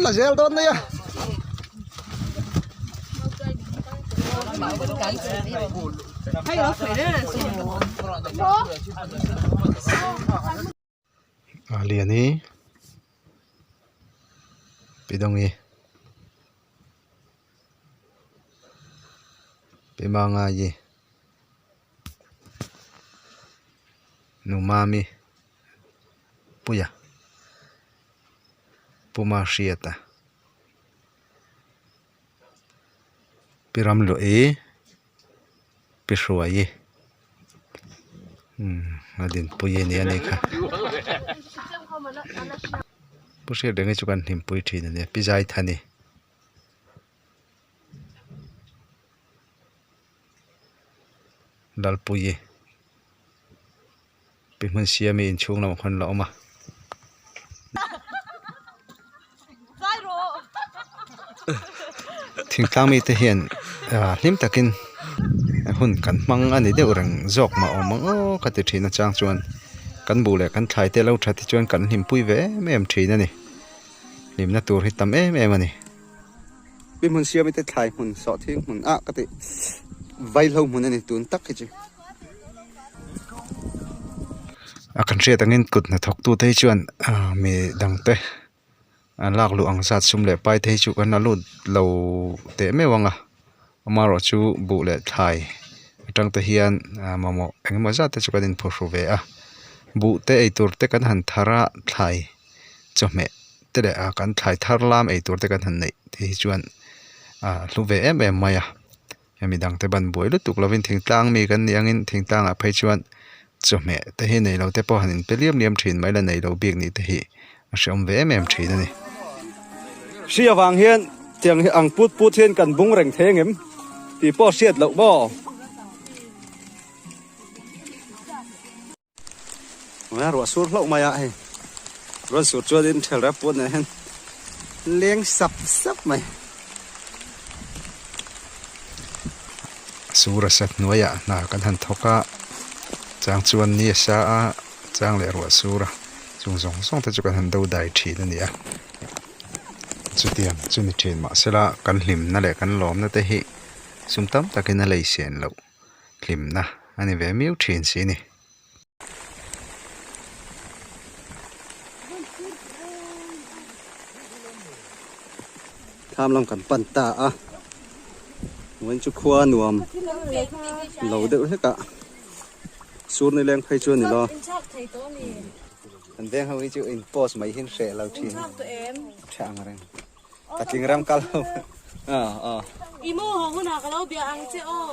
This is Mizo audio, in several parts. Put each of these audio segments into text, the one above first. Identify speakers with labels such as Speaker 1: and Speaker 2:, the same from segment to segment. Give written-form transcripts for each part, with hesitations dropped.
Speaker 1: la zel dawn mai a. A lian hi pi dawngi pi mangai nu mami puia puma hriata pi ramluahi pi hruaii umm a dinpui a nia nih kha pu hriat reng hi chu kan hlimpui thin a nia pi zaithani. Lalpuii pi hmun siami inchhung lamah khawn a la awm a. Thingtlang mite hian ah hlim takin hun kan hmang a ni deuh reng zawk mah awm ang aw ka ti thin a chang chuan kan buh leh kan thlai te lo that hi chuan kan hlimpui ve em em thin a ni hlimna tur hi tam em em a ni.
Speaker 2: Pi hmun siami te thlai hmun sawh thing hmun ah ka tih vaihlo hmun a ni tun tak hi chu.
Speaker 1: A kan hriat angin kut hnathawk tute hi chuan ah mi dangte an lak luh ang zat sum leh pai te hi chu kan la lut lo teh meuh ang a amaherawh chu buh leh thlai atang te hian ah mamawh engemaw zat te chu kan inphurhru ve a buh te eitur te kan han thar a thlai chawhmeh te leh ah kan thlai thar lam eitur te kan han neih te hi chuan ah hlu ve em em mai a hemi dang te ban buai lutuk lovin thingtlang mi kan nih angin thingtlang ah phei chuan chawhmeh te hi nei lo te pawh han inpe liam liam thin mai la nei lo bik nih te hi a hreawm ve em em thin a ni.
Speaker 2: Hri avang hian tiang hi ang put put hian kan bung reng thei angem tih pawh hriat loh maw? Mai ruah sur hlauh mai a hei ruah sur chuanin thel rep pawh nen hian leng sap sap mai.
Speaker 1: Sur a sa hnuaiah hna kan han thawk a chang chuan ni a sa a chang leh ruah sur a chung zawng zawng te chu kan han do dai thin a ni a chutiang chu ni thin mahsela kan hlimna leh kan lawmna te hi sum tam takin a lei sen loh. hlimna a ni ve miau thin si ni.
Speaker 2: Thlam lam kan pan ta a, vawiin chu khua nuam lo deuh hlek a, sur ni leng phei chu a ni lo.
Speaker 1: Kan veng ho hi chu in post mai hi an hreh lo thin tha ang reng. Patling ram kal ho.
Speaker 3: I maw ho hunah ka lo bia ang che aw.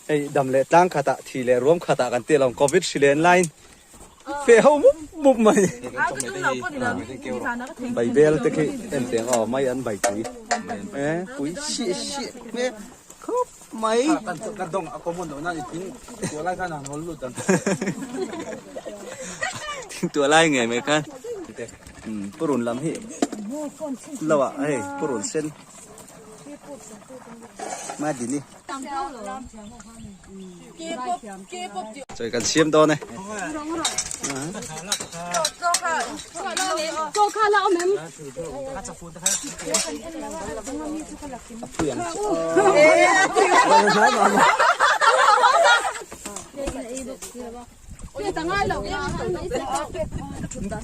Speaker 2: Hei dam leh tlang khatah thi leh ruam khatah kan tih lo covid hri len laiin feh ho mup mup mai. Bai bel te khi en teng aw mai an bai pui. E pui si si me khawp mai.
Speaker 4: Ka dawng a common loh nan i thing tuah lai khan an hawl lut ang.
Speaker 2: Thing tuah lai ngei mai khan. Purun lam hi lo ah hei purun sen mai dini chawi kan siam dawn e a phui ang chu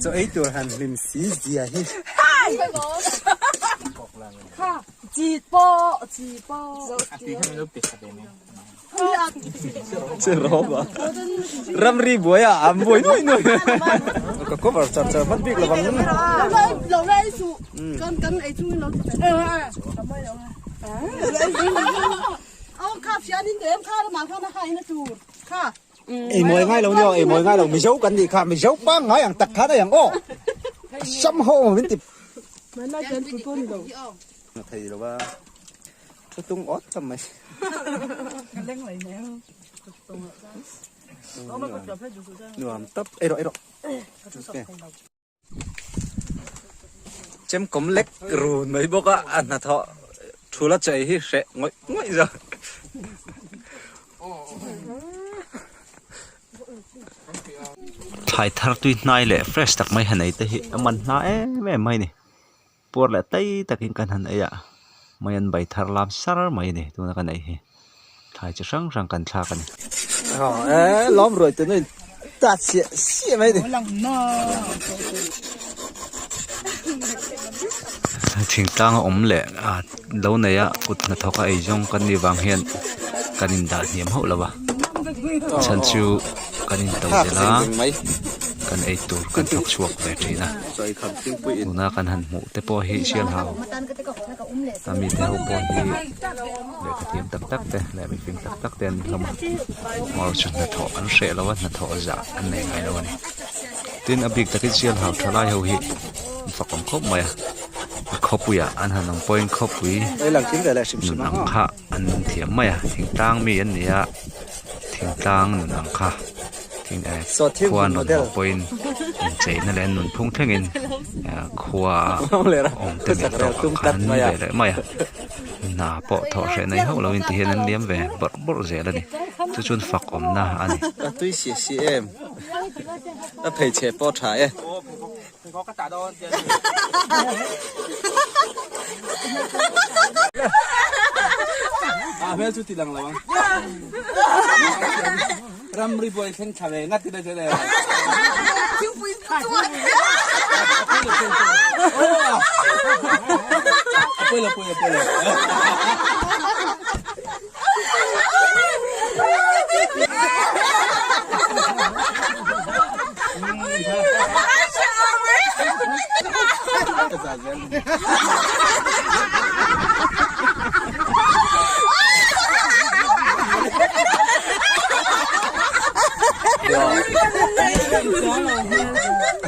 Speaker 2: Chaw ei tur han hlim si zia hi. Che rawp a. Ramri buai a am buai nuai nuai. Ka cover char char hman bik lovang.
Speaker 4: Ei mawi ngai lo nia ei mawi ngai lo Mizo kan nih kha Mizo pangngai ang tak khan a yang aw sam ho min ti
Speaker 2: thei lo va thu tung awt tam mai nuam tawp ei rawh ei rawh Chemkawm lek run mai bawk a, a hnathawh thul a chei hi hreh ngawih ngawih zawk.
Speaker 1: Thlai thar tui hnai leh fresh tak mai han ei te hi a man hla em em mai a ni. puar leh tai takin kan han ei a mai an bai thar lam sar mai a ni tuna kan ei hi thlai chi hrang hrang kan thlak a ni. Thingtlang a awm leh ah lo nei a kut hnathawk a eizawng kan nih vang hian kan indah hniam hauh lo a chhan chu kan into zel a kan ei tur kan thawk chhuak ve thin a tuna kan han hmuh te pawh hi sialhau a mite ho pawh hi lehkha thiam tak tak te leh mifing tak tak te an ni hlawm a amaherawhchu hnathawh an hreh lo a hnathawh zah an nei ngai lo a ni tin a bik takin sialhau thalai ho hi an fakawm khawp mai a a khawpuiah an han awm pawhin khawpui nun ang kha an nun thiam mai a thingtlang mi an ni a thingtlang nun ang kha khua an rawn hmuh pawhin incheina leh an nunphung thlengin khua awm te mil tawk ang kha an ni ve leh mai a hna pawh thawh hreh nei hauh lovin tihian an liam ve bawrh bawrh zel a ni chu chuan fak awmna a ni.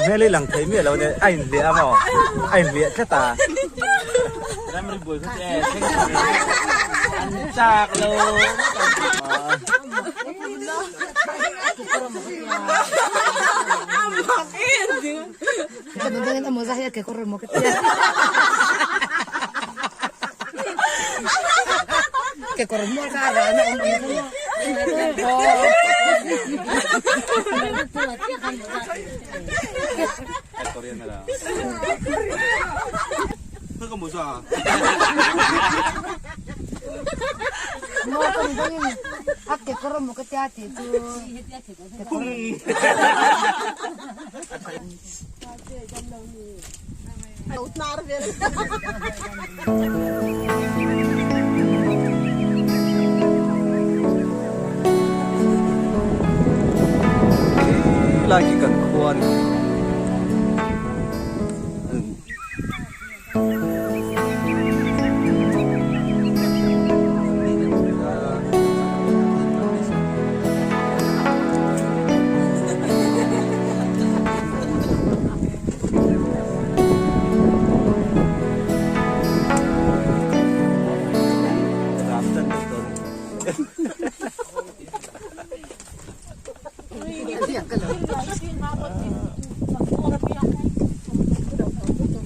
Speaker 4: Hmel hi lang thei miah lo nia a inhliah a maw a inhliah tlat a. Khilai khi kan khua a ni.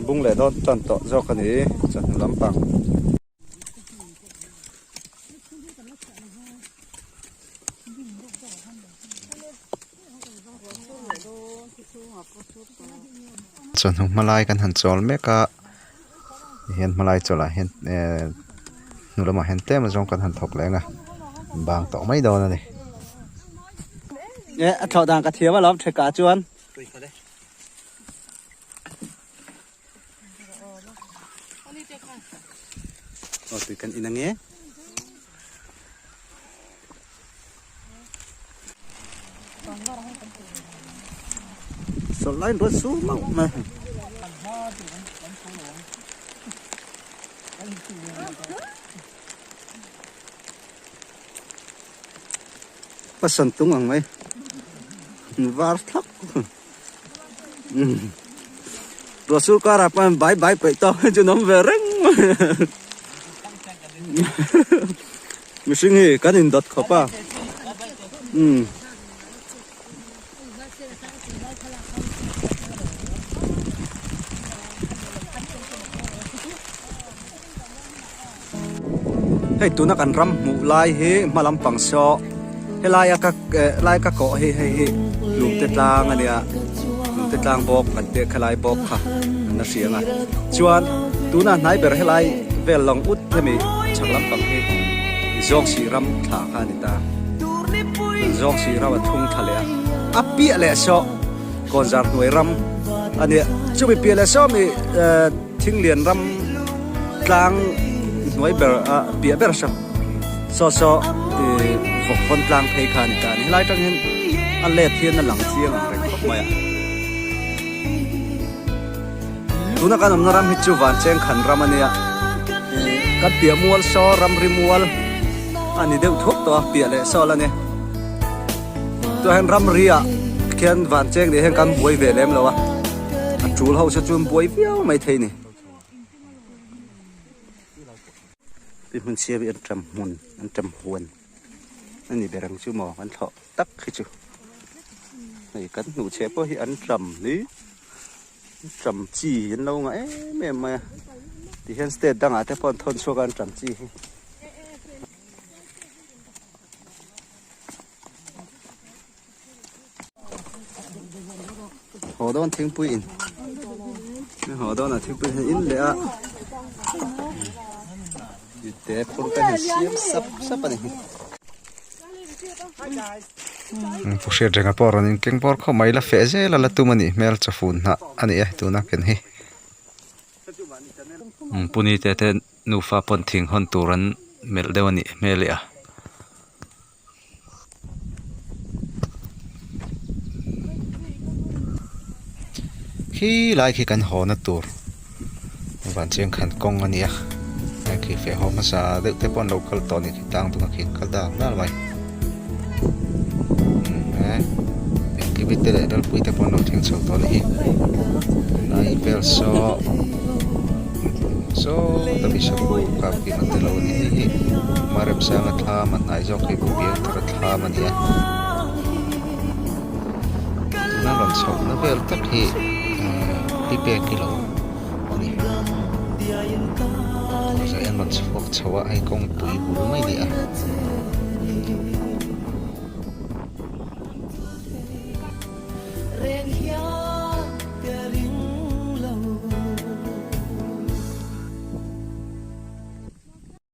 Speaker 4: Bung leh dawn tan tawh zawk a ni chawhnu lampang.
Speaker 1: Chawhnu hmalai kan han chawl mek a hian hmalai chawlh ah hian ehh hnu lamah hian tlem azawng kan han thawk leh ang a bang tawh mai dawn a ni.
Speaker 2: Eh a thlawh dan ka thiam alawm theka chuan. Aw tui kan in ange. Sawlh laiin ruat su mauh mai.
Speaker 4: Pasan tung ang mai. Var thlap. Ruah sur karah pawh hian bai bai peih tawk hi chu an awm ve reng mai. Mihring hi kan indawt khawp a. Umm.
Speaker 2: Hei tuna kan ram hmuh lai hi hma lampang saw helaia ka lai ka kawh hi hei hi lungte tlang a nia lungte tlang bawk kan tih kha lai bawk kha an la hria ang a chuan. Tuna hnai ber helai vel lang ut hemi chhak lampang hi Zawngsih ram thla kha a ni ta. Zawngsih ram a thung thla leh a, a piah leh saw Kawnzar hnuai ram a nia. Chumi piah leh saw mi Thinglian ram tlang hnuai ber a piah ber saw saw saw vawk vawn tlang phei kha a ni ta a ni. Helai atang hian a let hian a lang chiang ang reng khawp mai a. Tuna kan awmna ram hi chu Vancheng khan ram a nia. Kan piah mual saw ramri mual a ni deuh thup tawh a, piah leh saw la ni. Tunah hian ramri ah khian Vancheng nih hian kan buai ve lem lo a, a tul ho saw chu an buai viau mai thei ni. Tui hmun chhia hi an ṭam hmun an ṭam huan a ni ber ang chu maw kan thlawh tak hi chu hei kan hnuh chheh pawh hi an ṭam hi ṭam chi an lo ngah em em mai a tihian state dangah te pawh an thawn chhuak a an ṭam chi hi. Haw dawn thingpui in haw dawn ah thingpui in in leh a te phur te han siam sap sap a ni hi.
Speaker 1: Pu hriat renga pawh rawn in keng bawr khawp mai la feh zel a la tum a nih hmel chawfun hnah a ni e tuna ken hi. Puni te te nufa pawn thing hawn tur an melh deuh a nih hmel leh a. Khi lai khi kan haw na tur van chiang khan kawng a ni a hei khi feh haw hmasa deuh te pawh an lo kal tawh a ni khi tlang dung a khi an kal dal dal mai engkim te leh lalpui te pawh an lo thleng chho tawh a ni hi lai vel saw Saw ta Bishop kap khi an tel lo a ni hei hi Maremsanga thlam a hnai zawk hi Bial thara thlam a ni a tuna rawn chhohna vel tak hi pi pek hi lo a ni zai an rawn chhuak chho a hei kawngpui bul mai.